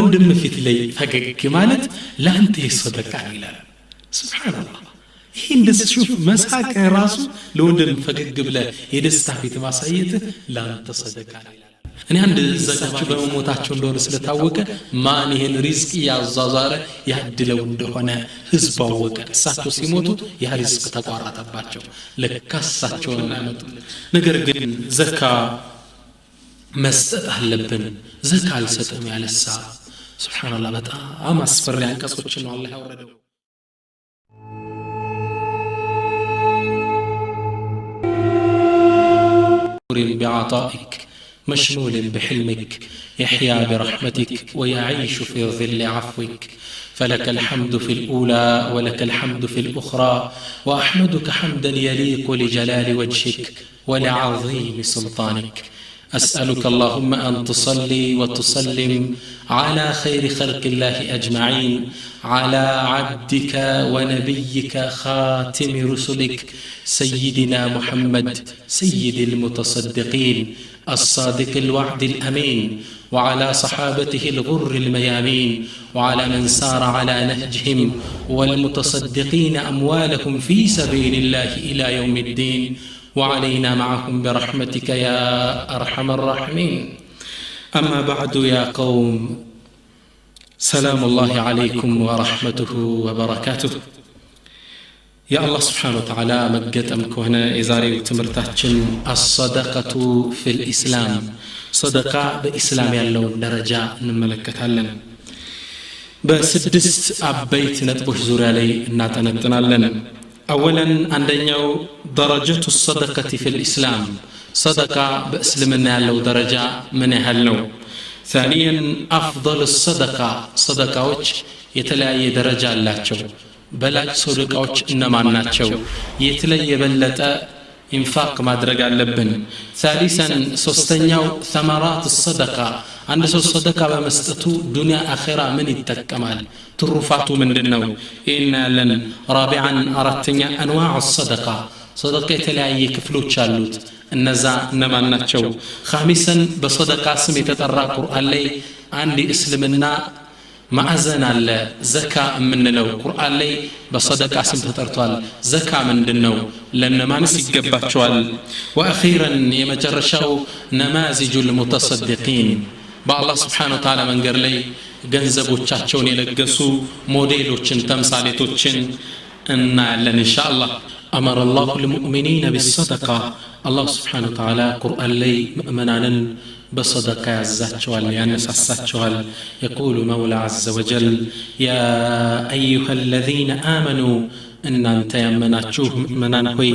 በወንድም ፊት ላይ ፈገግ ማለት ለአንተ ሰደቃ ይላል። ሱብሃንአላህ። ይሄ እንደዚህ ሹፍ መሳቅ ራሱ ለወንድም ፈገግ ብለህ የደስታ ፊት ማሳየት ለአንተ ሰደቃ ይላል። እኔ አንድ ዘካቸው በመሞታቸው እንደሆነ ስለታወቀ ማን ይሄን ሪዝቅ ያዟዟረ ያድለው እንደሆነ ህዝብ አወቀ። እሳቸው ሲሞቱ ያ ሪዝቅ ተቋረጠባቸው። ለካሳቸውን አመጡ። ነገር ግን ዘካ መስጠት አለብን። ዘካ አልሰጥም ያለሳ ሱብሃንአላህ በጣም አስፈሪ አንቀጾችን ነው አላህ ያወረደው። بعطائك مشمول بحلمك يحيا برحمتك ويعيش في ظل عفوك. فلك الحمد في الأولى ولك الحمد في الأخرى، وأحمدك حمدا يليق لجلال وجهك ولعظيم سلطانك. أسألك اللهم أن تصلي وتسلم على خير خلق الله أجمعين، على عبدك ونبيك خاتم رسلك سيدنا محمد سيد المتصدقين الصادق الوعد الأمين، وعلى صحابته الغر الميامين، وعلى من سار على نهجهم والمتصدقين أموالهم في سبيل الله إلى يوم الدين، وعلينا معهم برحمتك يا أرحم الراحمين. أما بعد يا قوم، سلام الله عليكم ورحمته وبركاته. يا الله سبحانه وتعالى مجد هنا إزاري وتمرتاتشن الصدقة في الإسلام. صدقة بإسلام يالون درجة نملكتها بسدست أبيت نتبوش زوري لي ناتنتنا لنا. أولاً عندنا درجة الصدقة في الإسلام، صدقة بإسلامنا لو درجة من هلو. ثانياً أفضل الصدقة، صدقة وش يتلاقي درجة لاتشو بلاج صدقة وش إنما ناتشو يتلاقي بلتا إنفاق ما درجة لبن. ثالثاً سوستنيو ثمرات الصدقة، عند الصدقة بمستتو دنيا آخرة من التكمال ترفاتو من دنو إنا لن. رابعاً أردتني أنواع الصدقة، صدقة تلاقي كفلو تشالوت النزا نما ناتشو. خامساً بصدقة سميت ترى قرآن لي عندي اسلمنا ማዕዘን አለ ዘካ የምንለው ቁርአን ላይ በሰደቃ ስም ተጠርቷል። ዘካ ምንድነው? ለነማንስ ይገባቸዋል? ወአኺራን የመጨረሻው ነማዚጁል ሙተሰዲቂን፣ በአላህ Subhanahu Wa Ta'ala መንገድ ላይ ገንዘቦቻቸውን የለገሱ ሞዴሎችን ተምሳሌቶችን እናያለን ኢንሻአላህ። أمر الله المؤمنين بالصدقة، الله سبحانه وتعالى قرآن لي مؤمنانا بصدقة يعزاتشوال ينسساتشوال. يقول مولى عز وجل يا أيها الذين آمنوا إن أنت يمناتشوه مؤمنان هوي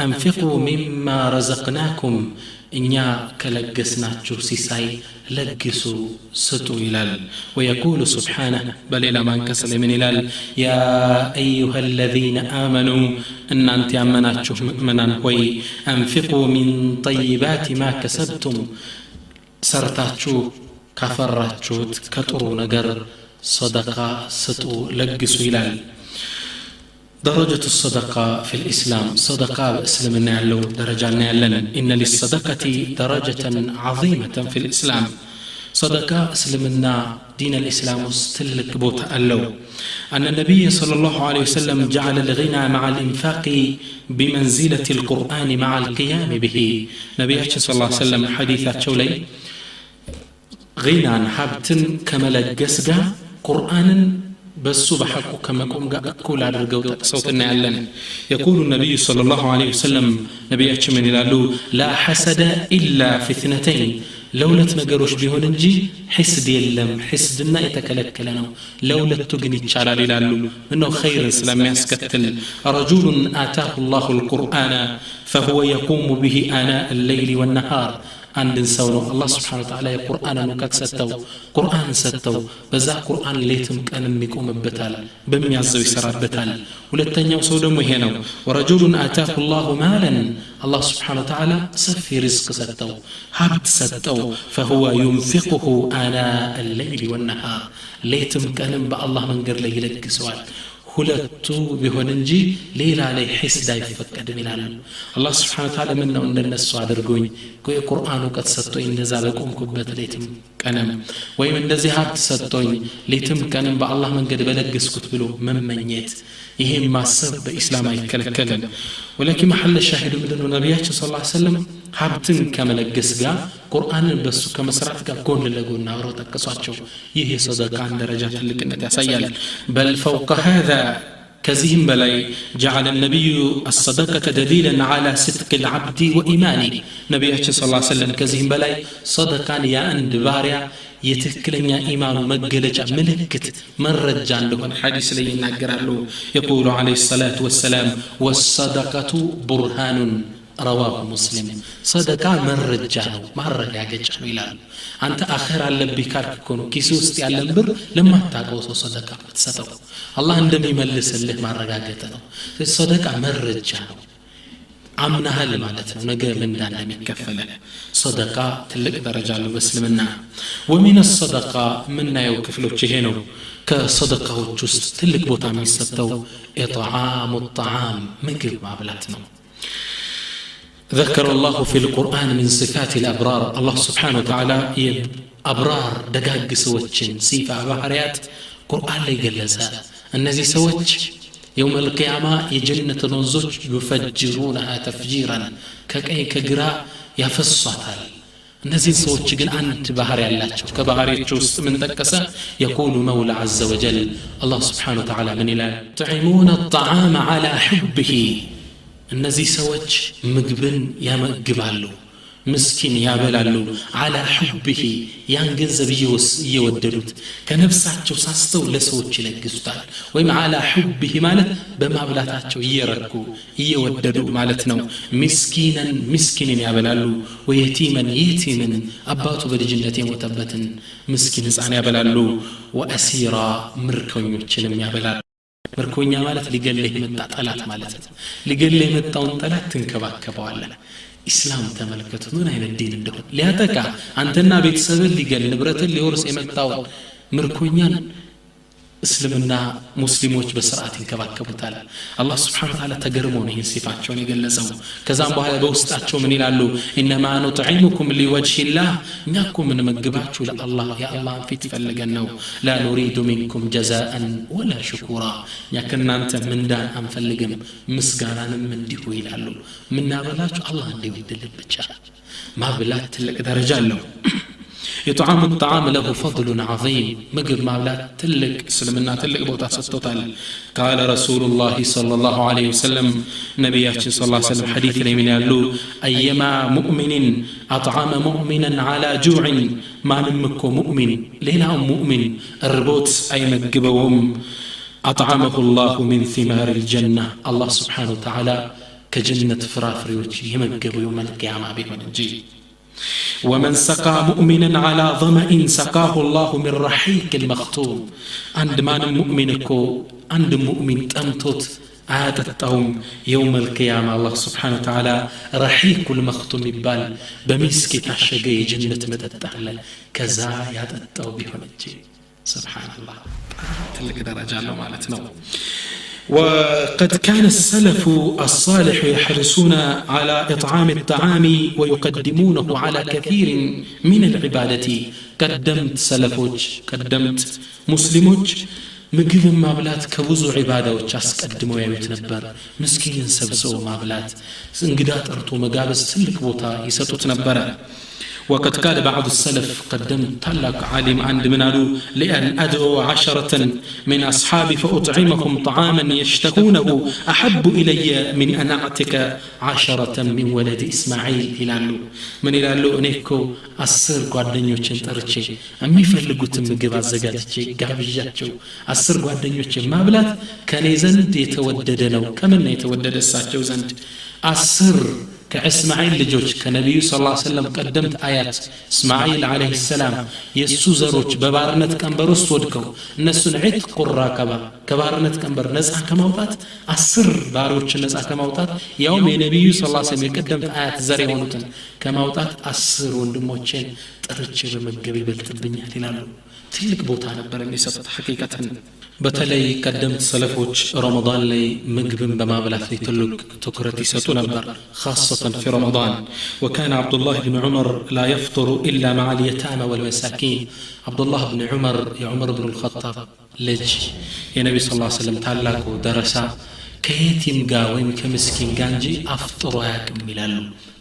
أنفقوا مما رزقناكم إن كلجسناتشو سيساي لجسوا ستو إلال. ويقول سبحانه بل إلى من كسل من إلال يا أيها الذين آمنوا إن أنت يمناتشوه مؤمنان هوي أنفقوا من طيبات ما كسبتم ሰርታችሁ ካፈራችሁት ከጥሩ ነገር ሰደቃ ስጡ ለግሱ ይላል። درجة الصدقة في الإسلام، صدقة بإسلامنا يعلو درجة يعلن. إن للصدقة درجة عظيمة في الإسلام، صدقة اسلمنا دين الإسلام استلك بوت ألو. أن النبي صلى الله عليه وسلم جعل الغنى مع الإنفاق بمنزلة القرآن مع القيام به. نبي صلى الله عليه وسلم حديثة شولي غنى حبتن كما لجسجا قرآن بس بحقه كما قوم كل አድርገው ተቅሰውትና ያለን። يقول النبي صلى الله عليه وسلم ነብያችን ምን ይላሉ? لا حسد إلا في اثنتين፣ ለሁለት ነገሮች ቢሆን እንጂ ሐስድ የለም፣ ሐስድና የተከለከለ ነው፣ ለሁለቱ ግን ይቻላል ይላሉ። ምነው ኸይርን ስለሚያስከትል። رجل آتاه الله القرآن فهو يقوم به آناء الليل والنهار፣ አንድን ሰው ነው አላህ Subhanahu Wa Ta'ala የቁርአንን እውቀት ሰጠው፣ ቁርአን ሰጠው፣ በዛ ቁርአን ሌትም ቀንም ይቆምበታል፣ በሚያዘው ይሰራበታል። ሁለተኛው ሰው ደግሞ ይሄ ነው። ورجل آتاه الله مالا፣ አላህ Subhanahu Wa Ta'ala ሰፊ ሪዝቅ ሰጠው፣ ሀብት ሰጠው፣ فهو ينفقه آناء الليل والنهار፣ ሌትም ቀንም በአላህ መንገድ ላይ ይለግሰዋል። ሁለቱ ቢሆን እንጂ ሌላ ላይ ሒስድ አይፈቀድም ይላሉ። አላህ Subhanahu Wa Ta'ala ምን ነው እንደነሱ አድርጎኝ የቁርአን እውቀት ሰጥቶኝ እንደዛ በቆምኩበት ሌትም ቀንም ወይም እንደዚህ ሀብት ሰጥቶኝ ሌትም ቀንም በአላህ መንገድ በለገስኩት ብሎ መመኘት ይሄን ማሰብ በኢስላም አይከለከልም። ወለኪን መሐል ሻሂዱ ምንድነው? ነብያችን ሰለላሁ ዐለይሂ ወሰለም ሀብትን ከመለገስ ጋር ቁርአንን በሱ ከመስራት ጋር ጎን ለጎን አብረው ጠቀሷቸው። ይህ የሰደቃን ደረጃ ትልቅነት ያሳያል። በል فوق هذا كزهم بلاي جعل النبي الصدقة دليلا على صدق العبد وإيمانه. نبي صلى الله عليه وسلم كزهم بلاي صدقا يا عند باريا يتكلن يا إيمان مجلجة ملكت من رجان لهم حديث لي يناقرالو يقول عليه الصلاة والسلام والصدقة برهان رواه مسلم. صدقة من رجانو ما رجعجانو ይላል። አንተ አኺራ አለብህ ካልክ እኮ ነው ኪስ ውስጥ ያለን ብር ለማታውቀው ሰው ሰደቃ ብትሰጠው አላህ እንደሚመልስልህ ማረጋገጥ ነው። ሰደቃ መረጃ ነው፣ አምናሃል ማለት ነው ነገ ምንዳ እንደሚከፈልህ። ሰደቃ ትልቅ ደረጃ አለው በእስልምና። ወሚን الصدقة ምናየው ክፍሎች ይሄ ነው። ከሰደቃዎች ውስጥ ትልቅ ቦታ የሚሰጠው ኢጥዓሙ الطعام ምግብ ማብላት ነው። ذكر الله في القرآن من صفات الأبرار. الله سبحانه وتعالى أبرار دقاق سوتشن صفة بحريات قرآن لي جلسا النزي سوتش يوم القيامة يجنة ننزج يفجرونها تفجيرا كأي كقراء يفصتها. እነዚህ ሰዎች ግን አንድ ባህሪ ያላቸው ከባህሪያቸው ውስጥ ምን ጠቀሰ? يقول مولى عز وجل الله سبحانه وتعالى من ይላል? يطعمون الطعام على حبه. እነዚህ ሰዎች ምግብን ያመግባሉ፣ ምስኪን ያበላሉ። على حبه ያን ገንዘብ እየወደዱት ከነፍሳቸው ሳስተው ለሰዎች ይለግሱታል። ወይም على حبه ማለት በማብላታቸው እየረኩ እየወደዱ ማለት ነው። ምስኪንን ምስኪንን ያበላሉ፣ ወየቲመን የቲምን አባቱ በልጅነት የሞተበትን ምስኪን ህፃን ያበላሉ። ወአሲራ ምርኮኞችንም ያበላሉ። ምርኮኛ ማለት ሊገልህ የመጣ ጠላት ማለት ነው። ሊገልህ የመጣውን ጠላት ትንከባከበዋለህ። ኢስላም ተመልከቱ ምን አይነት ዲን እንደሆነ። ሊያጠቃ አንተና ቤተሰብን ሊገል ንብረትን ሊወርስ የመጣው ምርኮኛን እስልምና ሙስሊሞች በስርዓት ይንከባከቡታል። አላህ Subhanahu Wa Ta'ala ተገርሞ ነው ይህን ሲፋቸውን የገለጸው። ከዛም በኋላ በውስጣቸው ምን ይላሉ? ኢነማ ኑጥዒሙኩም ሊወጅሂ ላህ፣ እኛ እኮ የምንመግባችሁ ለአላህ የአላህን ፊት ፈልገን ነው። ላ ኑሪዱ ሚንኩም ጀዛአን ወላ ሽኩራ፣ እኛ ከእናንተ ምንዳን አንፈልግም ምስጋናንም እንዲሁ ይላሉ። ምናበላችሁ አላህ እንዲወድልን ብቻ። ማብላት ትልቅ ደረጃ አለው። يطعم الطعام له فضل عظيم. مجب مابلات تلك اسلمنا تلك بوتا ستوتال. قال رسول الله صلى الله عليه وسلم نبياتنا صلى الله عليه وسلم حديث لي من يالو أيما مؤمن أطعم مؤمنا على جوع ما نمكو مؤمن لينا مؤمن الربوت أي مجبهم أطعمه الله من ثمار الجنة. الله سبحانه وتعالى كجنة فرافري يمجب يوم القيامة بهم الجيل. ومن سقى مؤمنا على ظمأ سقاه الله من رحيق المختوم. عند ما مؤمنكو عند مؤمن تمتت عادتهم يوم القيامة الله سبحانه وتعالى رحيق المختوم يبال بمسك تعشقي جنة متتعلى كذا يعتتو بهم الجيل. سبحان الله تلك درجة له مالتنا. وقد كان السلف الصالح يحرصون على إطعام الطعام ويقدمونه على كثير من العبادة. قدمت سلفوች قدمت مسلموች ምግብን ማብላት ከብዙ ዒባዳዎች አስቀድመው ያዩት ነበር። ምስኪንን ሰብስበው ማብላት፣ እንግዳ ጠርቶ መጋበዝ ትልቅ ቦታ ይሰጡት ነበር። وقد قال بعض السلف قدمت طلق عالم عند منالو لأن أدعو 10 من أصحابي فأطعمهم طعاما يشتهونه أحب إلي من أن أعتك 10 من ولد إسماعيل. إلالو من إلالو أنيكو 10 ጓደኞችን ጠርቼ የሚፈልጉትን ምግብ አዘጋጅቼ ጋብዣቸው 10 ጓደኞችን ማብላት ከኔ ዘንድ የተወደደ ነው። ከምን ነው የተወደደ? እሳቸው ዘንድ 10 ከእስማኤል ልጆች ከነቢዩ ሰለላሁ ዐለይሂ ወሰለም ቀደምት አያት እስማኤል ዐለይሂ ሰላም የሱ ዘሮች በባርነት ቀንበር ውስጥ ወድቀው እነሱን ዒትቁ ራቀባ ከባርነት ቀንበር ነፃ ከማውጣት 10 ባሮችን ነፃ ከማውጣት ያውም የነቢዩ ሰለላሁ ዐለይሂ ወሰለም የቀደምት አያት ዘር የሆኑትን ከማውጣት 10 ወንድሞቼን ጠርቼ በመገብ ይበልጥብኛል ይላሉ። ትልቅ ቦታ ነበር የሚሰጡት። ሐቂቀተን በተለይ ቀደምት ሰለፎች ረመዳን ላይ ምግብን በማብላት ላይ ትልቅ ትኩረት ይሰጡ ነበር፣ خاصة في رمضان. وكان عبد الله بن عمر لا يفطر إلا مع اليتامى والمساكين. عبد الله بن عمر يا عمر بن الخطاب ልጅ የነቢ ስ ላ ሰለም ታላቁ ደረሳ ከየቲም ጋር ወይም ከምስኪን ጋር እንጂ አፍጥሮ አያውቅም ይላሉ።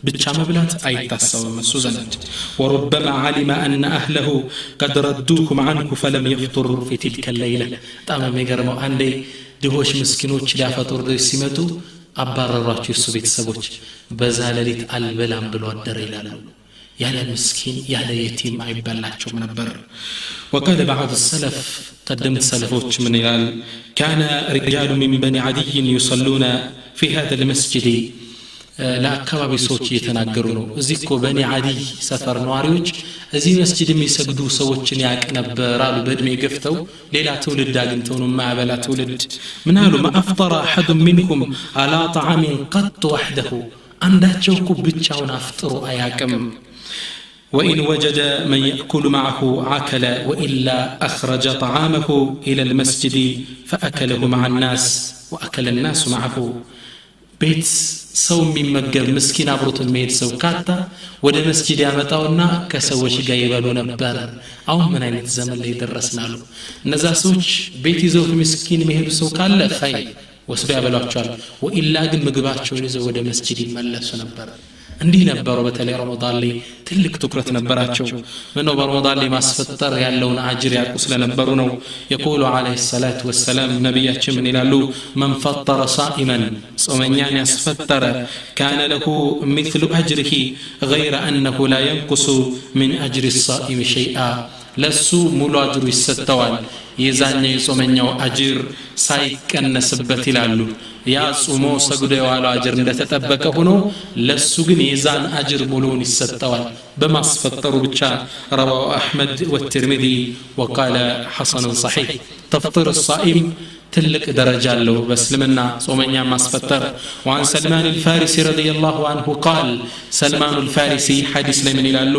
ብቻ መብላት አይታሰብም እሱ ዘንድ። وربما علم أن أهله قد ردوهم عنه فلم يفطر في تلك الليلة. በጣም የሚገርመው አንዴ ድሆች ምስኪኖች ሊያፈጥሩ ሲመጡ አባረሯቸው የእሱ ቤተሰቦች። በዛ ሌሊት አልበላም ብሎ አደረ ይላሉ። ያለ ምስኪን ያለ የቲም አይበላቸውም ነበር። وقال بعض السلف قدمت ሰለፎች ምን ይላል? كان رجال من بني عدي يصلون في هذا المسجد. ለአካባቢ ሰዎች እየተናገሩ ነው። እዚህ እኮ በኒ ዓዲይ ሰፈር ነዋሪዎች እዚህ መስጂድ የሚሰግዱ ሰዎችን ያቅ ነበር አሉ። በእድሜ ገፍተው ሌላ ትውልድ አግኝተው ነው የማያበላ ትውልድ። ምን አሉ? ما أفطر أحد منكم على طعام قط وحده. አንዳቸው እኮ ብቻውን አፍጥሮ አያቅም። وإن وجد من يأكل معه عكل وإلا أخرج طعامه إلى المسجد فأكله مع الناس وأكل الناس معه. ቤት ሰው የሚመገብ ምስኪን አብሮት የሚሄድ ሰው ካጣ ወደ መስጂድ ያመጣውና ከሰዎች ጋር ይበሉ ነበር። አሁን ምን አይነት ዘመን ላይ ደረስን አሉ። እነዛ ሰዎች ቤት ይዘው ምስኪን የሚሄዱ ሰው ካለ ኸይር ወስዶ ያበሏቸዋል። ወኢላ ግን ምግባቸውን ይዘው ወደ መስጂድ ይመለሱ ነበር። እንዲህ ነበሩ። በተለይ ረመዳን ላይ ትልቅ ትኩረት ነበራቸው። ምነው በረመዳን ላይ ማስፈጠር ያለውን አጅር ያውቁ ስለነበሩ ነው። የቁሉ ዓለይሂ ሰላቱ ወሰላም ነቢያችን ምን ይላሉ? መን ፈጠረ ሳኢመን ጾመኛን ያስፈጠረ ካነ ለሁ ሚስሉ አጅሪሂ ገይረ አነሁ ላ የንቁሱ ሚን አጅሪ ሳኢም ሸይአ። ለሱ ሙሉ አጅሩ ይሰጠዋል የዛኛው የጾመኛው አጅር ሳይቀነስበት ይላሉ። ያ ጾሞ ሰግዶ የዋለው አጅር እንደተጠበቀ ሆኖ ለሱ ግን የዛን አጅር ሙሉውን ይሰጠዋል በማስፈጠሩ ብቻ። رواه أحمد والترمذي وقال حسن صحيح. تفطير الصائم ትልቅ ደረጃ አለው በእስልምና ጾመኛ ማስፈጠር። وعن سلمان الفارسي رضي الله عنه قال سلمان الفارسي حديث ላይ ምን ይላሉ?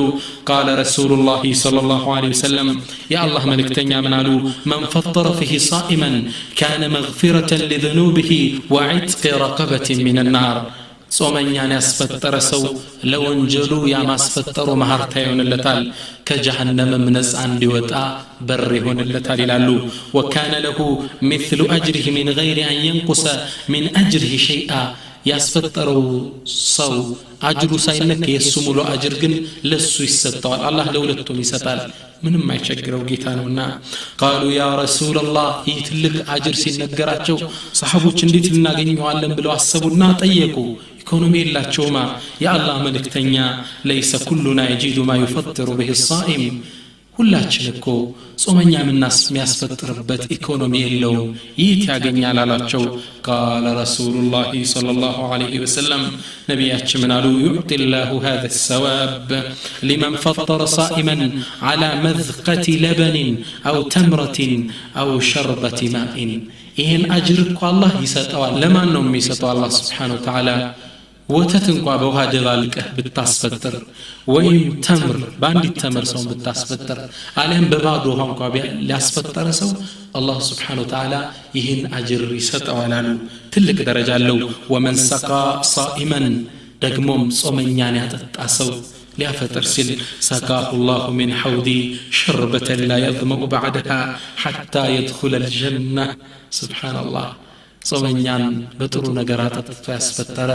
قال رسول الله صلى الله عليه وسلم يا الله መልእክተኛ ምን አሉ? من فطر فيه صائما كان مغفرة لذنوبه وعتق رقبة من النار. ጾመኛን ያስፈጠረ ሰው ለወንጀሉ ያማስፈጠሩ መሐርታ ይሆንለታል፣ ከጀሃነምም ነፃ እንዲወጣ በር ይሆንለታል ይላሉ። وكان له مثل أجره من غير أن ينقص من أجره شيئا. ያስፈጠረው ሰው አጅሩ ሳይነካ የሱ ሙሉ አጅር ግን ለሱ ይሰጠዋል። አላህ ለሁለቱም ይሰጣል። ምንም አይቸግረው ጌታ ነውና። قالوا يا رسول الله ይህ ትልቅ አጅር ሲነገራቸው ሰሐቦች እንዴት ልናገኘዋለን ብለው አሰቡና ጠየቁ። ኢኮኖሚ የላቸውማ። የአላህ መልእክተኛ ليس كلنا يجد ما يفطر به الصائم ሁላችን እኮ ጾመኛ የሚያስፈጥርበት ኢኮኖሚ የለውም፣ የት ያገኛል አላቸው። قال رسول الله صلى الله عليه وسلم ነቢያችን ምን አሉ? يعطي الله هذا الثواب لمن فطر صائما على مذقة لبن أو تمرة أو شربة ماء. ይህን አጅር እኮ አላህ ይሰጠዋል። ለማን ነው የሚሰጠው? አላህ ስብሓነ ወተዓላ ወተት እንኳ በውሃ ደባልቀህ ብታስፈጥር ወይም ተምር በአንዲት ተምር ሰውን ብታስፈጥር አሊያም በባዶ ውሃ እንኳ ሊያስፈጠረ ሰው አላህ ስብሓነ ወተዓላ ይህን አጅር ይሰጠዋል አሉ። ትልቅ ደረጃ አለው። ወመን ሰቃ ሳኢመን ደግሞም ጾመኛን ያጠጣ ሰው ሊያፈጥር ሲል ሰቃሁ ላሁ ሚን ሐውዲ ሽርበተን ላ የዝመኡ ባዕደሃ ሐታ የድኹለ ልጀና። ስብሓነላህ ጾመኛን በጥሩ ነገር አጠጥቶ ያስፈጠረ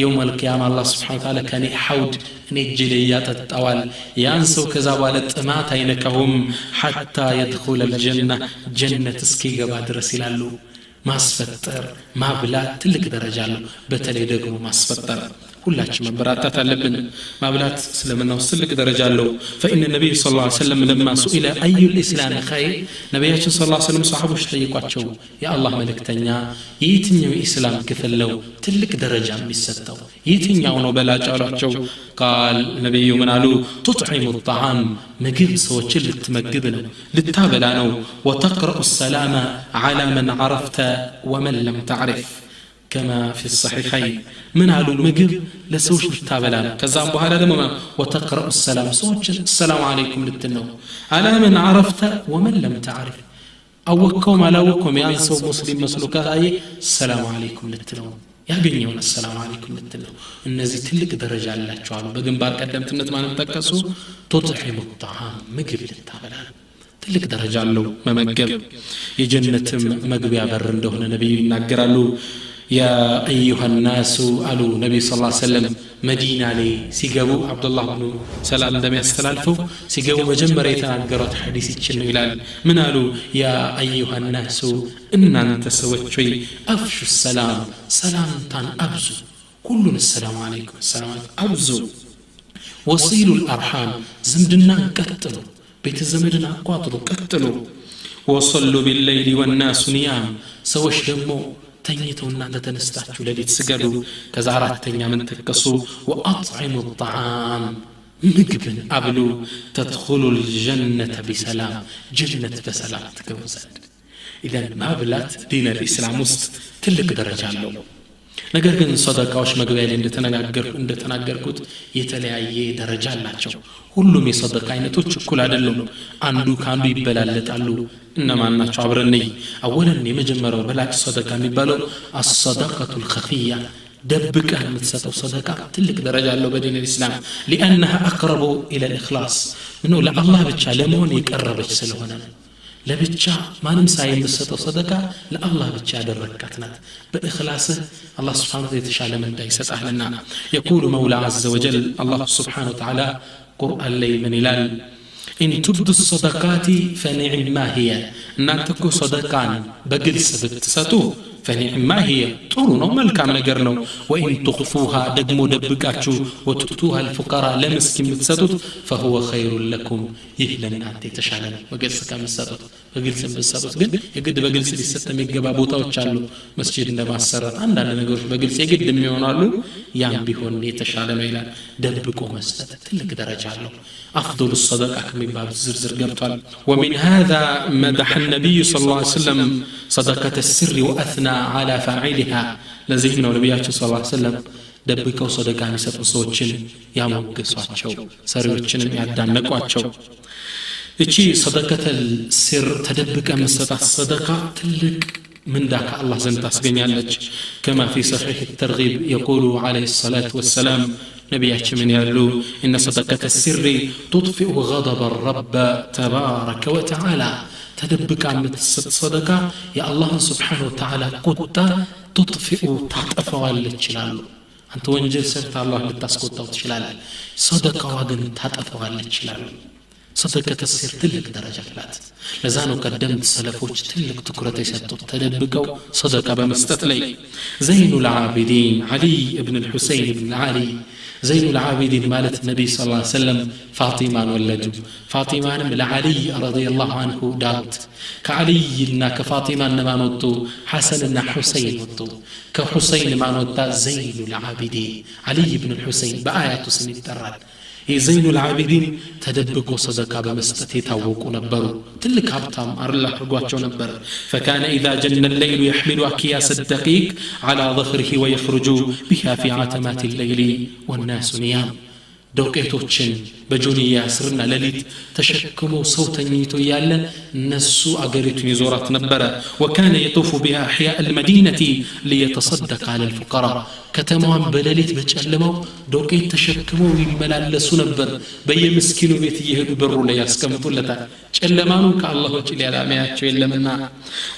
የውም አልቂያማ አላህ ስብሓነ ወተዓላ ከኔ ሐውድ እኔ እጅ ላይ ያጠጣዋል። ያን ሰው ከዛ በኋላ ጥማት አይነካውም ሐታ የድኹለ ልጀና ጀነት እስኪገባ ድረስ ይላሉ። ማስፈጠር ማብላት ትልቅ ደረጃ አለው። በተለይ ደግሞ ማስፈጠር ሁላችን መበራታት አለብን። ማብላት እስልምና ውስጥ ትልቅ ደረጃ አለው። فإن النبي صلى الله عليه وسلم لما سئل أي الإسلام خير ነቢያችን صلى الله عليه وسلم ሰሐቦች ጠይቋቸው የአላህ መልእክተኛ የትኛው የኢስላም ክፍል ነው ትልቅ ደረጃ የሚሰጠው የትኛው ነው በላጭ አሏቸው። ቃል ነቢዩ ምን አሉ? تطعم الطعام ምግብ ሰዎችን ልትመግብ ነው ልታበላ ነው። وتقرأ السلام على من عرفت ومن لم تعرف كما في الصحيحين من አሉ ምግብ ለሰዎች ልታበላ ከዛም በኋላ ደግሞ وتقرأ السلام ሰዎች السلام عليكم ልትል ነው على من عرفت ومن لم تعرف አወቅከውም አላወቅከውም ያን ሰው ሙስሊም መስሎ ካየ السلام عليكم ልትለው ያገኘውን السلام عليكم ልትለው እነዚህ ትልቅ ደረጃ አላቸው አሉ በግንባር ቀደምትነት ማንም ጠቀሱ تطعم الطعام ምግብ ልታበላ ትልቅ ደረጃ አለው መመገብ የጀነትም መግቢያ በር እንደሆነ ነብዩ ይናገራሉ يا أيها الناس አሉ ነብዩ صلى الله عليه وسلم መዲና ላይ ሲገቡ አብዱላህ ኢብኑ ሰላም እንደሚያስተላልፈው ሲገቡ መጀመሪያ የተናገሩት ሐዲስ ይችን ነው ይላል ምን አሉ يا أيها الناس እናንተ ሰዎች ሆይ አፍሹ ሰላም ሰላምታን አብዙ ሁሉን ሰላም አለይኩም ሰላም አብዙ ወሲሉ الارحام ዝምድናን ቀጥሉ ቤተ ዘመድን አቋጥሩ ቀጥሉ ወሰሉ بالليل والناس نيام ሰዎች ደግሞ ተኝተው እናንተ ተነስታችሁ ለሊት ስገዱ ከዛ አራተኛ ምን ተከሱ ወአጥዒሙ الطعام ምግብን አብሉ تدخلوا الجنة بسلام ጀነት በሰላም ትገቡ ዘንድ ኢዘን ማብላት ዲን الاسلام ውስጥ ትልቅ ደረጃ አለው ነገር ግን ሰደቃዎች መግቢያ ላይ እንደተናገርኩት የተለያየ ደረጃ አላቸው ሁሉም የሰደቃ አይነቶች እኩል አይደሉም አንዱ ካንዱ ይበላለጣሉ እነማን ናቸው አብረን ነይ አወለን የመጀመሪያው በላጭ ሰደቃ የሚባለው الصدقه الخفيه ደብቀህ የምትሰጠው ሰደቃ ትልቅ ደረጃ አለው በዲን الاسلام لانها اقرب الى الاخلاص ምነው ለአላህ ብቻ ለመሆን የቀረበች ስለሆነ ለብቻ ማንም ሳይመሰጠው ሰደቃ ለአላህ ብቻ ያደረካት ናት በእኽላስህ አላህ Subhanahu Wa የተሻለ ምንዳ ይሰጣልና يقول مولى عز وجل الله سبحانه وتعالى قرآن ላይ ምን ይላል إن تبدوا الصدقات فنعما هي እናንተ እኮ ሰደቃን በግልጽ ብትሰጡ فنعما هي ጥሩ ነው መልካም ነገር ነው وإن تخفوها ደግሞ ደብቃችሁ وتؤتوها الفقراء ለምስኪን ብትሰጡት فهو خير لكم ይህ ለእናንተ የተሻለ ነው በግልጽ ከምትሰጡት በግልጽ ብትሰጡት ግን የግድ በግልጽ ሊሰጥ የሚገባ ቦታዎች አሉ መስጂድ እንደማሰራት አንዳንድ ነገሮች በግልጽ የግድ የሚሆኑ አሉ ያም ቢሆን የተሻለ ነው ይላል ደብቆ መስጠት ትልቅ ደረጃ አለው أفضل الصدقة ከሚባሉት ዝርዝር ገብቷል ومن هذا مدح النبي صلى الله عليه وسلم صدقة السر وأثنى على فاعلها ለዚህ ነው ነብያችን صلى الله عليه وسلم ደብቀው ሰደቃ የሚሰጡ ሰዎችን ያሞገሷቸው ሰሪዎችንም ያዳነቋቸው እቺ ሰደቀተል ሲር ተደብቀ መሰጣት ሰደቃ ትልቅ ምንዳ ከአላህ ዘንድ ታስገኛለች كما في صحيح الترغيب يقول عليه الصلاة والسلام ነብያችን ምን ያሉ إن صدقة السر تطفئ غضب الرب تبارك وتعالى ተደብቃ የምትሰጥ ሰደቃ የአላህን سبحانه وتعالى ቁጣ تطفئ ታጠፋዋለች ይላሉ አንተ ወንጀል ሰርተህ አላህ ልታስቆጣው ትችላለህ ሰደቃዋ ግን ታጠፋዋለች ይላሉ ሰደቀተ ሲር ትልቅ ደረጃ አላት ለዛ ነው ቀደምት ሰለፎች ትልቅ ትኩረት የሰጡት ተደብቀው ሰደቃ በመስጠት ላይ ዘይኑ العابدين علي ابن الحسين ابن علي زين العابدين ማለት ነብይ صلى الله عليه وسلم ፋጢማን ወለዱ ፋጢማንም ለዓሊ رضي الله عنه ዳሩት ከዓሊና ከፋጢማ እነማን ወጡ ሐሰንና ሁሰይን ወጡ ከሁሰይን ማን ወጣ ዘይኑ العابدين علي ابن الحسين በአያቱ ስም ይጠራል የዘይኑ العابدين ተደብቆ ሰደቃ በመስጠት የታወቁ ነበሩ ትልቅ ሀብታም አላህ አድርጓቸው ነበር فكان اذا جن الليل يحمل اكياس الدقيق على ظهره ويخرج بها في عتمات الليل والناس نيام ዶቄቶችን በጆንያ ስርና ለሊት ተሸክሞ ሰው ተኝቶ ያለ እነሱ አገሪቱን ይዞራት ነበረ وكان يطوف بها احياء المدينه ليتصدق على الفقراء ከተማዋን በለሊት በጨለማው ዶቄት ተሸክመው ይመላለሱ ነበር በየምስኪኑ ቤት እየሄዱ በሩ ላይ ያስቀምጡለታል ጨለማኑ ከአላህ ውጭ ሌላ የሚያቸው የለምና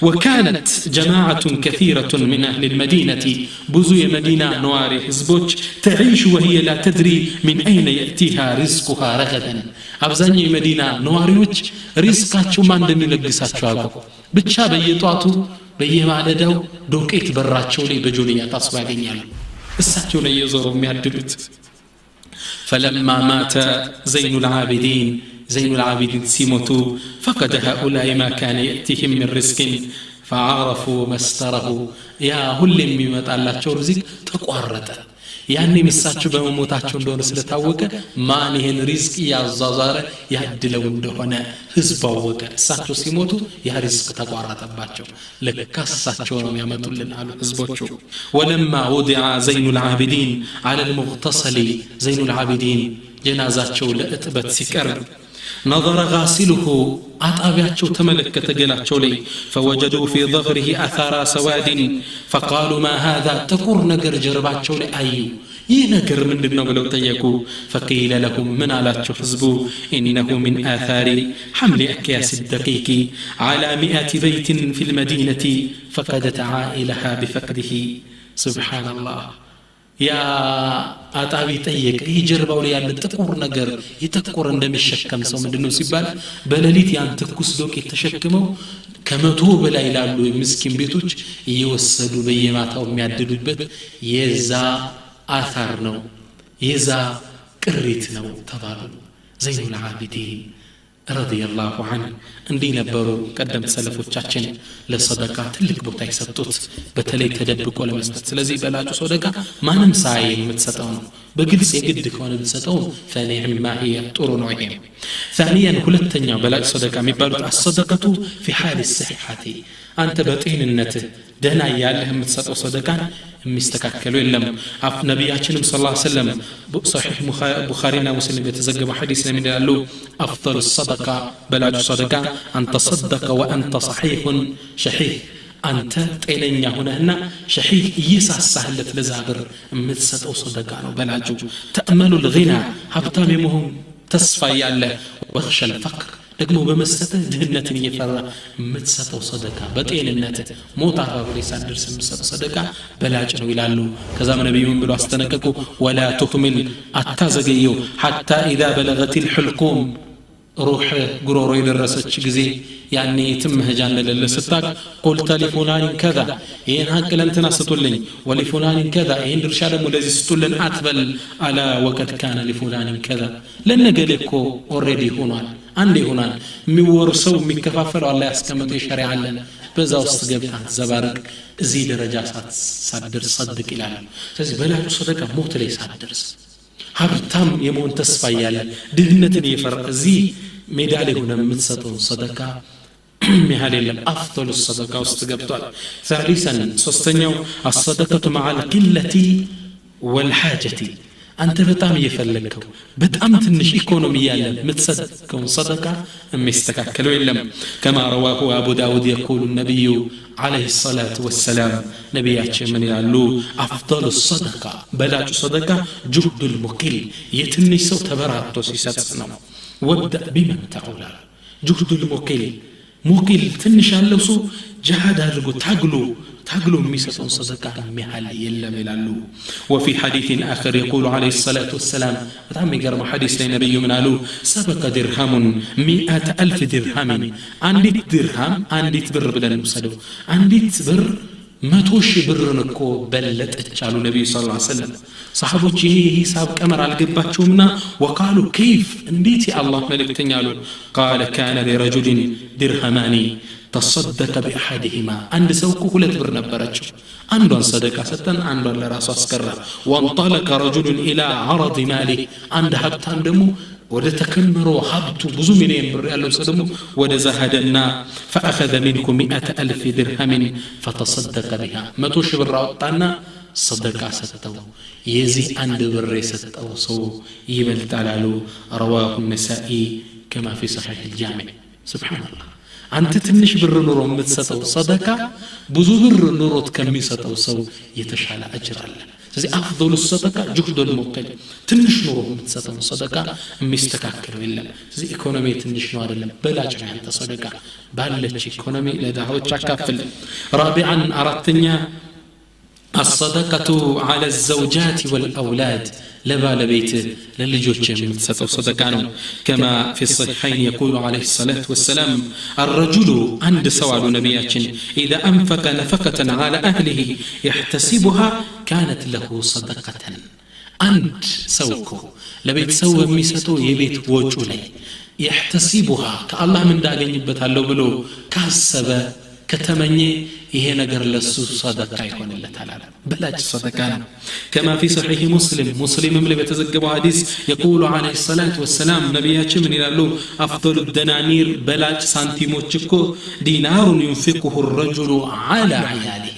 وكانت جماعه كثيره من اهل المدينه ብዙ የመዲና ነዋሪ ህዝቦች تعيش وهي لا تدري من اين ياتيها رزقها رغدا አብዛኛው የመዲና ነዋሪዎች ሪዝቃቸው ማን እንደሚለግሳቸው አያውቁም ብቻ በየጧቱ በየማለዳው ዶቄት በራቸው ላይ በጆንያ ታስሮ ያገኛሉ እሳቸው ላይ የዞሩ የሚያድሉት فلما مات زين العابدين زين العابدين ሲሞቱ فقد هؤلاء ما كان يأتيهم من رزق فعرفوا مستره ያ ሁሌም የሚመጣላቸው ሪዝቅ ተቋረጠ ያኔ እሳቸው በመሞታቸው እንደሆነ ስለታወቀ ማን ይሄን ሪዝቅ ያዟዟረ ያድለው እንደሆነ ህዝብ አወቀ። እሳቸው ሲሞቱ ያ ሪዝቅ ተቋረጠባቸው። ለካ እሳቸው ነው ያመጡልን አሉ ህዝቦቹ። ولما وضع زين العابدين على المغتسل زين العابدين ጀናዛቸው ለእጥበት ሲቀርብ نظر غاسله አጣቢያቸው ተመለከተ ገላቸው ላይ فوجدوا في ظهره اثار سواد فقالوا ما هذا ጥቁር ነገር ጀርባቸው ላይ አዩ። ይህ ነገር ምንድነው ብለው ጠየቁ። فقيل لهم من አላቸው ህዝቡ انه من اثار حمل اكياس الدقيق على 100 بيت في المدينة فقدت عائلها بفقده. سبحان الله. ያ አጣቢ ጠየቀ ይህ ጀርባው ላይ ያለ ጥቁር ነገር የተቆረ እንደሚሸከም ሰው ምንድነው ሲባል በሌሊት ያን ትኩስ ዶቄት ተሸክመው ከመቶ በላይ ላሉ ምስኪን ቤቶች እየወሰዱ በየማታው የሚያድሉበት የዛ አታር ነው የዛ ቅሪት ነው ተባሉ። ዘይኑል ዓቢዲን رضي الله عنه እንዲህ ነበሩ ቀደምት ሰለፎቻችን ለሰደቃ ትልቅ ቦታ የሰጡት በተለይ ተደብቆ ለመስጠት። ስለዚህ በላጩ ሰደቃ ማንም ሳይ የምትሰጠው ነው። በግልጽ የግድ ከሆነ ብትሰጠው فنعم هي ጥሩ ነው። ይሄ ثانيا ሁለተኛው በላጭ ሰደቃ የሚባሉት الصدقة في حال الصحة አንተ በጤንነትህ ደህና ያለህ የምትሰጠው ሰደቃን የሚስተካከሉ የለም። ነቢያችንም صلى الله عليه وسلم صحيح ቡኻሪና ሙስሊም የተዘገበ ሐዲስ ላይ ይላሉ أفضل الصدقة በላጩ ሰደቃ أن تصدق وأنت صحيح شحيح አንተ ጤነኛ ሆነህና ሸሒህ እየሳሳህለት ለዛ ብር የምትሰጠው ሰደቃ ነው በላጩ። ተأمل الغنى ሀብታም የመሆን ተስፋ ያለ ወخشى الفقر ደግሞ በመስጠት ድህነትን እየፈራ የምትሰጠው ሰደቃ በጤንነት ሞት አፋፍ ላይ ሳትደርስ የምትሰጠው ሰደቃ በላጭ ነው ይላሉ። ከዛም ነብዩን ብሎ አስጠነቀቁ ولا تهمل አታዘገየው حتى اذا بلغت الحلقوم روح ጉሮሮ የደረሰች ጊዜ ያኔ የትም መሄጃ እንደሌለ ስታቅ قلت لفلان كذا ይሄን ሀቅ ለእንትና ስጡልኝ ولفلان كذا ይሄን ድርሻ ደግሞ ለዚህ ስጡልን አትበል። ألا وقد كان لفلان كذا ለነገሌ እኮ already ሆኗል አንዴ ሆኗል። የሚወርሰው የሚከፋፈለው አላህ ያስቀመጠው የሸሪዓ አለ በዛ ውስጥ ገብታ ዘባርቅ እዚህ ደረጃ ሳትደርስ ሰድቅ ይላል። ስለዚህ በላጩ ሰደቃ ሞት ላይ ሳትደርስ ሀብታም የመሆን ተስፋ እያለ ድህነትን እየፈራ እዚህ ሜዳ ላይ ሆነ የምትሰጠው ሰደቃ ያህል የለም። አፍضل الصدقة ውስጥ ገብቷል። ثالثا ሶስተኛው الصدقة مع القلة والحاجة አንተ በጣም እየፈለግከው በጣም ትንሽ ኢኮኖሚ ያለ የምትሰጠውን ሰደቃ የሚስተካከለው የለም። كما رواه أبو داود يقول النبي عليه الصلاة والسلام ነቢያችን ምን ይላሉ? أفضل الصدقة በላጩ ሰደቃ جهد المقل የትንሽ ሰው ተበራቶ ሲሰጥ ነው። وابدأ بمن تعول جهد المقل ሙቂል ትንሽ ያለው ሰው ጂሃድ አድርጎ ታግሎ የሚሰጠውን ሰደቃ የሚያህል የለም ይላሉ። وفي حديث آخر يقول عليه الصلاة والسلام በጣም የሚገርመው ሐዲስ ላይ ነብዩ ምን አሉ? سبق درهم 100,000 درهم አንዲት ድርሃም አንዲት ብር ብለን እንውሰደው አንዲት ብር 100,000 ብርን እኮ በለጠች አሉ ነብዩ ሰለላሁ ዐለይሂ ወሰለም። ሰሃቦች ይሄ ሂሳብ ቀመር አልገባቸውምና وقالوا كيف እንዴት የአላህ መልእክተኛ አሉ። قال كان لرجل درهمان تصدق بأحدهما አንድ ሰው እኮ ሁለት ብር ነበረችው አንዷን ሰደቃ ሰጠን አንዷን ለራሱ አስቀረ። وانطلق رجل الى عرض ماله አንድ ሀብታም ደግሞ ወደ ተከመረው ሀብቱ ብዙ ሚሊዮን ብር ያለው ሰው ደግሞ ወደ ዘሃደና فأخذ منه 100,000 درهم فتصدق بها 100,000 ብር አወጣና ሰደቃ ሰጠው። የዚህ አንድ ብር የሰጠው ሰው ይበልጣል አሉ። رواه النسائي كما في صحيح الجامع سبحان الله አንተ ትንሽ ብር ኑሮ የምትሰጠው ሰደቃ ብዙ ብር ኑሮት ከሚሰጠው ሰው የተሻለ አጅር አለ። ስለዚህ አፍضل الصدقه جهد المقل ትንሽ ኑሮ የምትሰጠው ሰደቃ የሚስተካከለው የለም። ስለዚህ ኢኮኖሚ ትንሽ ነው አይደለም በላጭ ነው ያንተ ሰደቃ ባለች ኢኮኖሚ ለድሃዎች አካፍል። رابعا አራተኛ الصدقة على الزوجات والأولاد لبالبيت للجوج የምትሰጠው ሰደቃ ነው። كما في الصحيحين يقول عليه الصلاة والسلام الرجل عند سوال نبياتنا إذا أنفق نفقة على أهله يحتسبها كانت له صدقة አንድ ሰው እኮ ለቤተሰቡ የሚሰጠው የቤት ወጪው ላይ يحتسبها ከአላህ ምን እንዳገኝበታለሁ ብሎ ካሰበ ከተመኘ ይሄ ነገር ለሱ ሰደቃ ይሆንለታል። በላጭ ሰደቃ ነው። كما في صحيح مسلم ሙስሊምም ላይ በተዘገበው ሐዲስ يقول عليه الصلاة والسلام ነቢያችን ምን ይላሉ? أفضل الدنانير በላጭ ሳንቲሞች እኮ دينار ينفقه الرجل على عياله።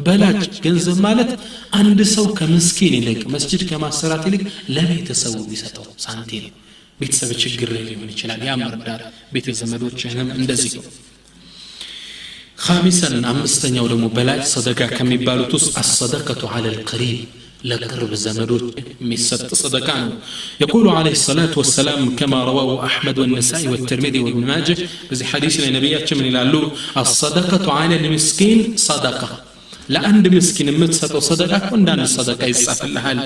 በላጭ ገንዘብ ማለት አንድ ሰው ከምስኪን ይልቅ መስጂድ ከማሰራት ይልቅ ለቤተሰቡ ቢሰጠው ሳንቲም። ቤተሰብ ችግር ላይ ሊሆን ይችላል፣ ያም መርዳት፣ ቤተ ዘመዶችህንም እንደዚህ። خامسا አምስተኛው ደግሞ በላጭ ሰደቃ ከሚባሉት ውስጥ الصدقة على القريب ለቅርብ ዘመዶች የሚሰጥ ሰደቃ ነው። يقول عليه الصلاة والسلام كما رواه أحمد والنسائي والترمذي وابن ماجه በዚህ ሐዲስ ላይ ነቢያችን ምን ይላሉ? الصدقة على المسكين صدقة ለአንድ ምስኪን የምትሰጠው ሰደቃ እኮ እንደ አንድ ሰደቃ ይጻፍልሃል።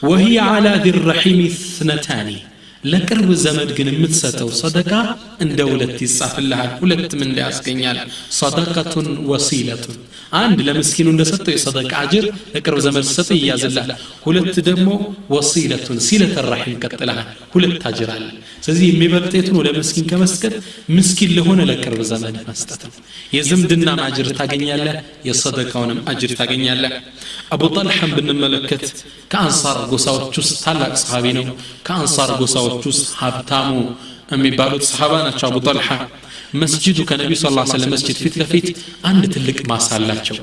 وهي على ذي الرحم اثنتان ለቅርብ ዘመድ ግን የምትሰጠው ሰደቃ እንደ ሁለት ይጻፍልሃል። ሁለት ምን ያስገኛል? صدقة وصلة። አንድ ለምስኪኑ እንደሰጠው የሰደቃ አጅር ለቅርብ ዘመድ ሰጠ ይያዝልሃል። ሁለት ደግሞ وصلة صلة الرحم ቀጥለሃል፣ ሁለት አጅር አለ። ስለዚህ የሚበልጥ የቱ ነው? ለምስኪን ከመስጠት ምስኪን ለሆነ ለቅርብ ዘመድ መስጠት ነው። የዝምድናም አጅር ታገኛለህ፣ የሰደቃውንም አጅር ታገኛለህ። አቡ ጠልሐን ብንመለከት ከአንሳር ጎሳዎች ውስጥ ታላቅ ሰሃቢ ነው። ከአንሳር ጎሳዎች ውስጥ ሀብታሙ የሚባሉት ሰሃባ ናቸው። አቡ ጠልሐ መስጂዱ ከነቢዩ صلى الله عليه وسلم መስጂድ ፊት ለፊት አንድ ትልቅ ማሳ አላቸው።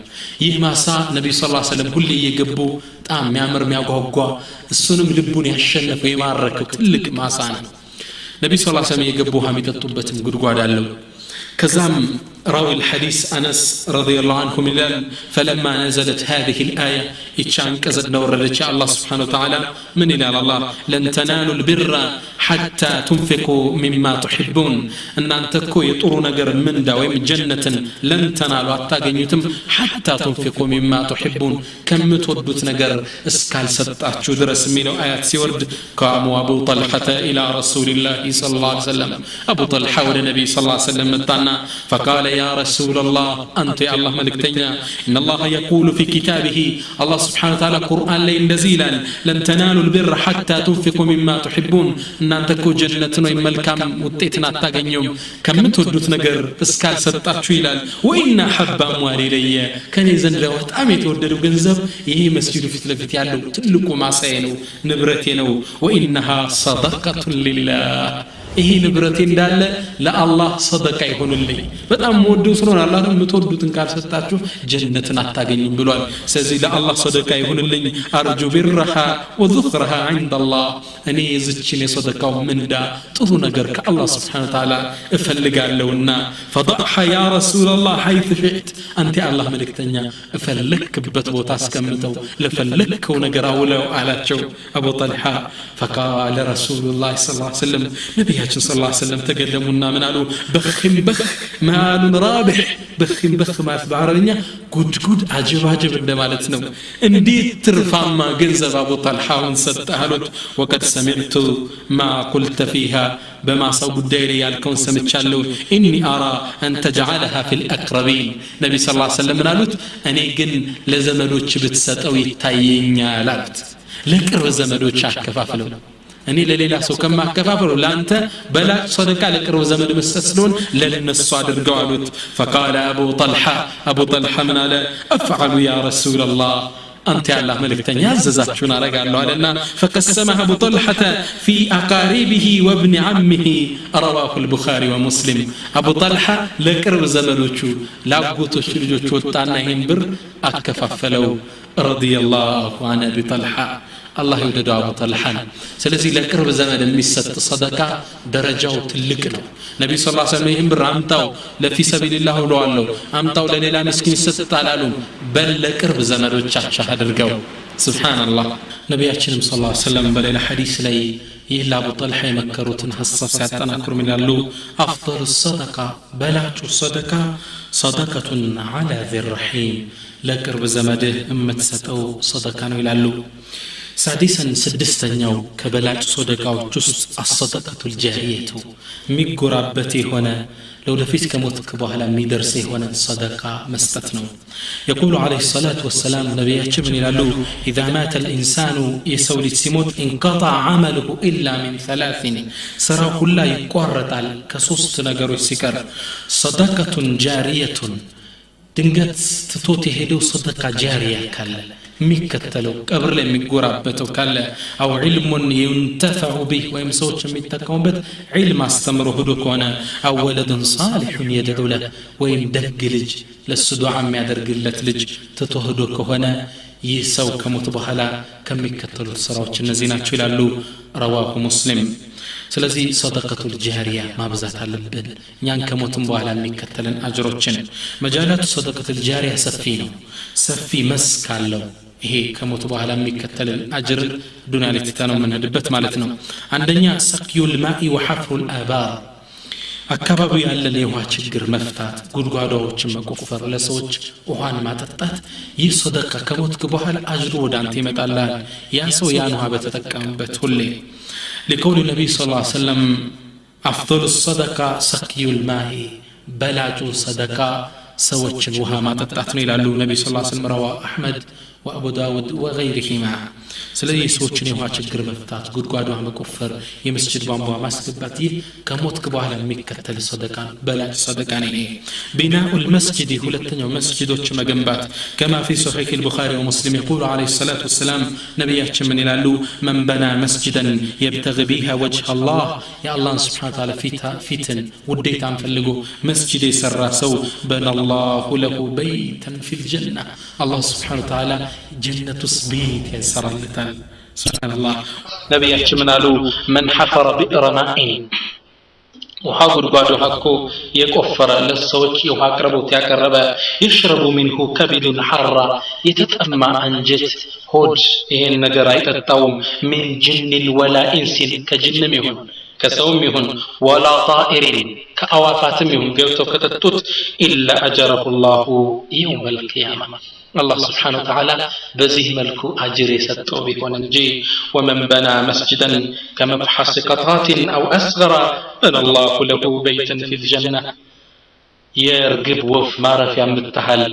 ይህ ማሳ ነቢዩ صلى الله عليه وسلم ሁሌ እየገቡ በጣም የሚያምር የሚያጓጓ እሱንም ልቡን ያሸነፈው የማረከው ትልቅ ማሳ ነው። ነቢዩ صلى الله عليه وسلم እየገቡ ውሃ የሚጠጡበትም ጉድጓድ አለው። ከዛም راوي الحديث أنس رضي الله عنه من فلما نزلت هذه الآية إتشان كزد نورد الله سبحانه وتعالى من إلى الله لن تنالوا البر حتى تنفقوا مما تحبون أن أنتكو يطرون نجر من داويم جنة لن تنالوا أتاقنيتم حتى تنفقوا مما تحبون كم تودت نجر اسكال ستأتشو درس مينو آيات سيورد قاموا أبو طلحة إلى رسول الله صلى الله عليه وسلم أبو طلحة والنبي صلى الله عليه وسلم فقال يا رسول الله أنت يا الله ملكتنا إن الله يقول في كتابه الله سبحانه وتعالى قرآن لين نزيلا لن تنالوا البر حتى تنفقوا مما تحبون إن أنتكو جنة وملكام وطيتنا تاقنيوم كم تودوت نقر اسكال ستاتشو إلال وإن حب أموالي لي كان يزن لوات أمي توددو قنزب يهي مسجد في تلفت يعلو تلقوا مع سينو نبرتينو وإنها صدقة لله ይሄ ንብረቴ እንዳለ ለአላህ ሰደቃ ይሆንልኝ በጣም ወደው ስለሆነ አላህ ደግሞ የምትወዱትን ካልሰጣችሁ ጀነትን አታገኙም ብሏል። ስለዚህ ለአላህ ሰደቃ ይሆንልኝ አርጁ ቢርሃ ወذክርሃ عند الله እኔ የዚችን የሰደቃው ምንዳ ጥሩ ነገር ከአላህ Subhanahu Wa Ta'ala እፈልጋለሁና فضعها يا رسول الله حيث شئت አንተ የአላህ መልእክተኛ እፈለክበት ቦታ አስቀምጠው ለፈለከው ነገር አውለው አላቸው አቡ ጠልሃ። فقال رسول الله صلى الله عليه وسلم ነቢያችን صلى الله عليه وسلم ተገለሙና ምን አሉ? በኽም በኽ ማሉን ራቢሕ በኽም በኽ ማለት በአረብኛ ጉድ ጉድ አጀብ አጀብ እንደማለት ነው። እንዴት ትርፋማ ገንዘብ አቡ ጠልሃውን ሰጠህ አሉት። وقد سمعت ما قلت فيها በማሳው ጉዳይ ላይ ያልከውን ሰምቻለሁ إني أرى أن تجعلها في الأقربين ነቢ صلى الله عليه وسلم ምን አሉት? እኔ ግን ለዘመዶች ብትሰጠው ይታየኛል አሉት። ለቅርብ ዘመዶች አከፋፍለው እኔ ለሌላ ሰው ከማከፋፈለው ላንተ በላጭ ሰደቃ ለቅርብ ዘመድ መስጠት ስለሆነ ለነሱ አድርገው አሉት። فقال أبو طلحة أبو طلحة ምን አለ? أفعل يا رسول الله አንተ የአላህ መልእክተኛ ያዘዛችሁን አረጋለሁ አለና فقسمها أبو طلحة في أقاربه وابن عمه رواه البخاري ومسلم أبو طلحة ለቅርብ ዘመዶቹ ለአጎቶቹ ልጆች ወጣና ይሄን ብር አከፋፈለው። رضي الله عن أبي طلحة አላህ ይወደደው አቡ ጠልሃን። ስለዚህ ለቅርብ ዘመድ የሚሰጥ ሰደቃ ደረጃው ትልቅ ነው። ነብዩ صلى الله عليه وسلم ይህን ብር አምጣው ለ في سبيل الله ብለዋለሁ፣ አምጣው ለሌላ ምስኪን ይሰጣል አሉ። በል ለቅርብ ዘመዶቻቸው አድርገው። سبحان الله። ነቢያችንም صلى الله عليه وسلم በሌላ ሐዲስ ላይ ይህ ለአቡ ጠልሃ የመከሩትን ሐሳብ ሲያጠናክሩ ምን ይላሉ? أفضل الصدقة በላጩ ሰደቃ صدقة على ذي الرحم ለቅርብ ዘመድህ የምትሰጠው ሰደቃ ነው ይላሉ። ሳዲሰን ስድስተኛው ከበላጭ ሶደቃዎች ውስጥ الصدقة الجارية የሚጎራበት የሆነ ለወደፊት ከሞትክ በኋላ የሚደርስ የሆነ ሰደቃ መስጠት ነው። يقول عليه الصلاة والسلام ነቢያችን ምን ይላሉ? إذا مات الإنسان የሰው ልጅ ሲሞት انقطع عمله إلا من ثلاث ስራው ሁላ ይቋረጣል ከሶስት ነገሮች ሲቀር صدقة جارية ድንገት ትቶት የሄደው ሰደቃ ጃሪያ ካለ፣ የሚከተለው ቀብር ላይ የሚጎራበተው ካለ፣ أو علم ينتفع به፣ ወይም ሰዎች የሚጠቀሙበት ዒልም አስተምሮ ሂዶ ከሆነ፣ أو ولد صالح يدعو له፣ ወይም ደግ ልጅ ለሱ ዱዓ የሚያደርግለት ልጅ ትቶ ሂዶ ከሆነ፣ ይህ ሰው ከሞት በኋላ ከሚከተሉት ስራዎች እነዚህ ናቸው ይላሉ። رواه مسلم። ስለዚህ صدقة الجارية ማብዛት አለብን፣ እኛን ከሞትም በኋላ የሚከተልን አጅሮችን። مجالات الصدقة الجارية ሰፊ ነው፣ ሰፊ መስክ አለው። ይሄ ከሞት በኋላ የሚከተልን አጅር ዱንያ ላይ ትተነው የምንሄድበት ማለት ነው። አንደኛ سقي الماء وحفر الآبار፣ አካባቢው ያለን የውሃ ችግር መፍታት፣ ጉድጓዳዎችን መቆፈር፣ ለሰዎች ውሃን ማጠጣት። ይህ ሰደቃ ከሞትክ በኋላ አጅሩ ወደ አንተ ይመጣልሃል፣ ያ ሰው ያን ውሃ በተጠቀምበት ሁሌ። لقول النبي صلى الله عليه وسلم: أفضل الصدقة سقي الماء፣ በላጩ ሰደቃ ሰዎችን ውሃ ማጠጣት ነው ይላሉ ነቢ ስ ስለም። رواه أحمد وأبو داود وغيرهما። ስለዚህ የሰዎችን የውሃ ችግር መፍታት፣ ጉድጓድ ውሃ መቆፈር፣ የመስጅድ ቧንቧ ማስገባት፣ ይህ ከሞትክ በኋላ የሚከተል ሰደቃ ነው፣ በላጭ ሰደቃ ነው ይሄ። بناء المسجد፣ ሁለተኛው መስጅዶች መገንባት። كما في صحيح البخاري ومسلم يقول عليه الصلاة والسلام፣ ነቢያችን ምን ይላሉ? من بنى مسجدا يبتغي به وجه الله፣ የአላህን سبحانه وتعالى ፊትን ውዴታን ፈልጎ መስጅድ የሰራ ሰው፣ بنى الله له بيتا في الجنة፣ አላህ سبحانه وتعالى ጀነት ውስጥ ቤት ያሰራለታል። سبحان الله። ነቢያችን ምን አሉ? من حفر بئر ماء፣ ውሃ ጉድጓድ ውሃ እኮ የቆፈረ፣ ለሰዎች የውሃ አቅርቦት ያቀረበ፣ يشرب منه كبد حرة፣ የተጠማ አንጀት ሆድ ይሄን ነገር አይጠጣውም፣ من جن ولا إنس፣ ከጅንም ይሁን ከሰውም ይሁን፣ ولا طائر፣ ከአዋፋትም ይሁን፣ ገብተው ከጠጡት፣ إلا أجره الله يوم القيامة፣ አላህ سبحانه وتعالى በዚህ መልኩ አጅር የሰጠው ቢሆን እንጂ። ومن بنى مسجدا كمفحص قطاة أو أصغر بنى الله له بيتا في الجنة፣ የእርግብ ወፍ ማረፊያ የምታህል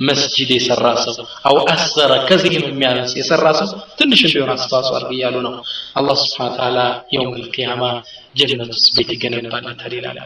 መስጅድ የሰራ ሰው፣ أو أصغر፣ ከዚህም የሚያንስ የሰራ ሰው፣ ትንሽ ቢሆን አስተዋጽኦ አድርግ እያሉ ነው፣ አላህ سبحانه وتعالى يوم القيامة ጀነት ውስጥ ቤት ይገነባለታል ይላል።